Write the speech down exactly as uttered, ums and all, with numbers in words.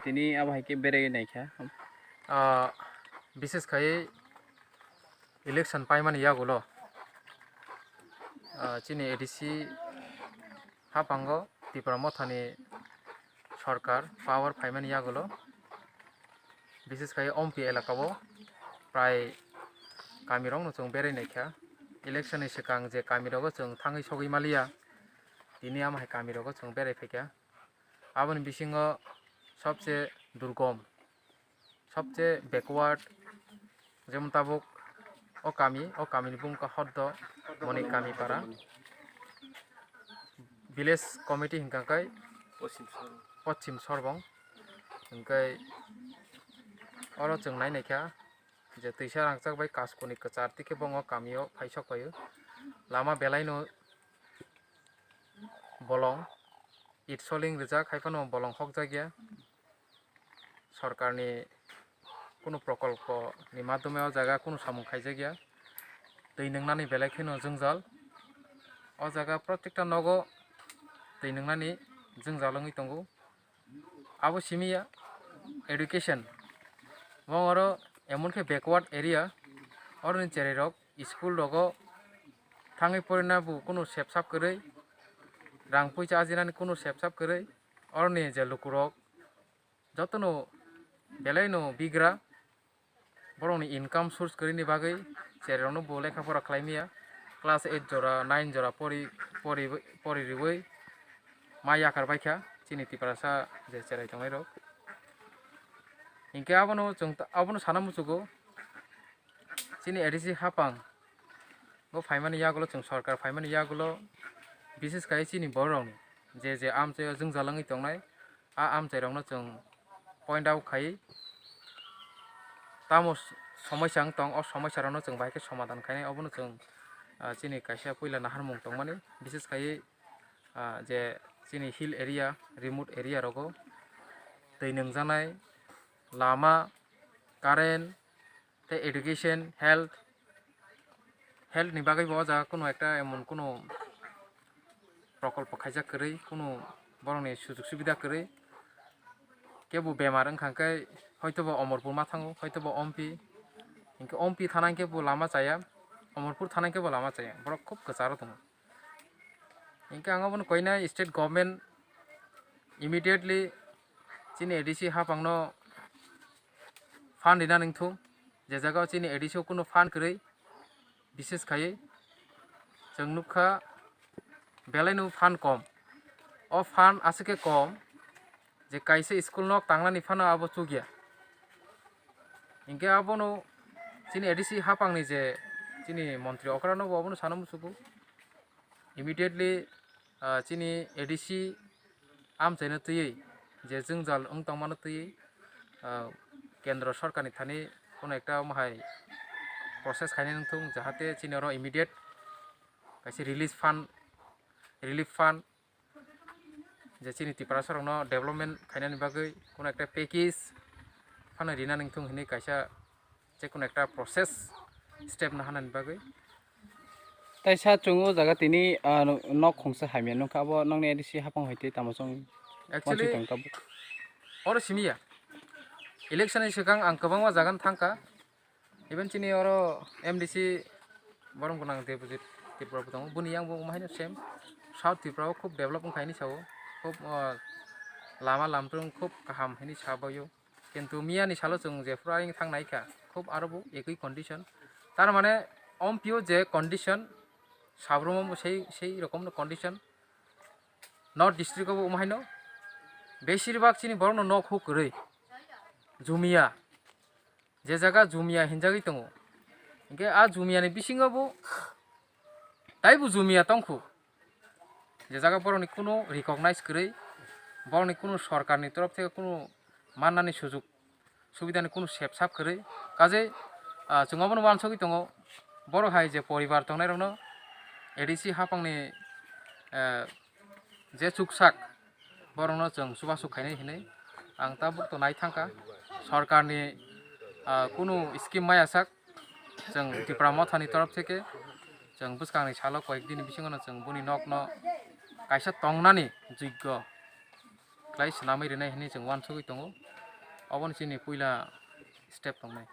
Tini abo hai khe berai naikha. Ah, bises khai election paimani yagulo, ah, chini A D C haphango Tipra Mothani sorkar power phaimani yagulo, bises khai Ompi elakao prai kamirokno chwng berai naikha. Election ni swkang je kamirogo chwng thangwi sogwi maliya, tini amo hai kamirogo chwng berai phaikha. Aboni bisingo sobse durgom, sobse backward, jemon tabuk o kami, o kamini bumung kha Hoddo Moni Kami Para. Village committee hinkha khe Poschim Sorbong. Hinkhe oro chwng nai naikha je twisa rangchak bai kaskuni kwchar tikhe bo o kamio phai sok phaio. Lama belaino bolong, it soling rijak, hai phano bolong hokjakya. Sorkarni kunu prokolpo ni madhyome o jaga kunu samung khaijakya. Twi nwngnani belai kheno jwngjal. O jaga protekta nogo twi nwngnani jwngjal wngwi tongo. Abo simi ya education. Bo oro emon khe backward area, oroni cherai rok school rogo thangwi porina bo kunu sepsap kwrwi, rang puisa ajinani kunu sepsap kwrwi, oroni je lukurok jotono belaino bigra, borokni income source kwrwini bagwi cherai rokno bo lekha pora khlai maya, class eight jora, nine jora pori, pori, pori riwi ma yakar baikha chini Tiprasa je cherai tongnai rok. Hinkhe abono chwng ta-, abono sana muchugo, chini A D C haphang bo phaimani yagulo, chwng sorkar phaimani yagulo, bises khai chini borok rokni je je amchaio jwngjal wngwi tongnai, a amchai rokno chwng point out khai tamo s-, somosya wng tong, o somosya rokno chwng bahai khe somadhan khainai, obono chwng, ah, chini kaisa puila naharmung tongmani, bises khai, ah, je chini hill area, remote area rogo twi nwngjaknai lama, current, tei education, health, health ni bagwi bo o jaga kunu ekta emon kunu prokolpo khaijak kwrwi, kunu borokni sujug subida kwrwi. Kebo bemar wngkha khe hoitobo Omorpur ma thango, hoitobo Ompi, hinkhe Ompi thana hinkhe bo lama chaya, Omorpur thana hinkhe bo lama chaya, borok khub kwcharo tongo. Hinkhe ang abono koinai state government immediately chini A D C haphangno fund rina nangthung, je jaga o chini A D C o kunu fund kwrwi, bises khai chwng nukha belaino fund kom. O fund aswk khe kom je kaisa school nok tangnani phano abo chukya. Hinkhe abono chini A D C haphangni je chini montri okrano bo abono sana muchugo. Immediately, ah, chini A D C amchaino twiwi je jwngjal wng tongmano twiwi, ah, kendro sorkarni thani kono ekta omo hai process khainai wngthung, jahate chini oro immediate kaisa release fund, relief fund, je chini Tiprasa rokno development khainani bagwi kono ekta package phano rina nangthung hinwi kaisa je kono ekta process step nahanani bagwi. Taisa chwng o jaga tini, ah, nok khungsa hamya nukha, abo nokni A D C haphang hai tei tamo chwng actually wansui tong tabuk. Oro simiya, election ni swkang ang kwbangma jaga no thangkha, even chini oro M D C borok gwnang Debojit Tripura bo tongo, boni yang bo omo haino same, South Tripura o khub develop wngkha hinwi sao, khub, ah, lama lamtwrwng khub kaham hinwi sabaio. Kintu miyani salo chwng jephuru ayang thang naikha, khub aro bo ekoi condition. Tar mane, ompio je condition, sabrumo bo sei, sei rokomno condition. North district o bo omo haino beshirbak chini borokno nok huk kwrwi, jumia, je jaga jumia hinjagwi tongo. Hinkhe a jumia ni bisingo bo taibo jumia tongkhu. Je jaga borokni kunu recognize kwrwi, borokni kunu sorkarni torof theke kunu mannani sujug subidani kunu sepsap kwrwi. Kajei, ah, chwng obono uansugwi tongo, borok hai je poribar tongnairokno A D C haphangni, eh, je chuksak, borokno chwng chubachu khainai hinwi. Ang tabuk to nai thangkha, sorkarni, ah, kunu scheme maya sak, chwng Tipra Mothani torof theke chwng bwskangni salo koyek dini bisingono chwng boni nokno kaisa tongnani joggo khlai swnamwi rwnai hwnwi chwng uansugwi tongo. Oboni chini puila step tongnai.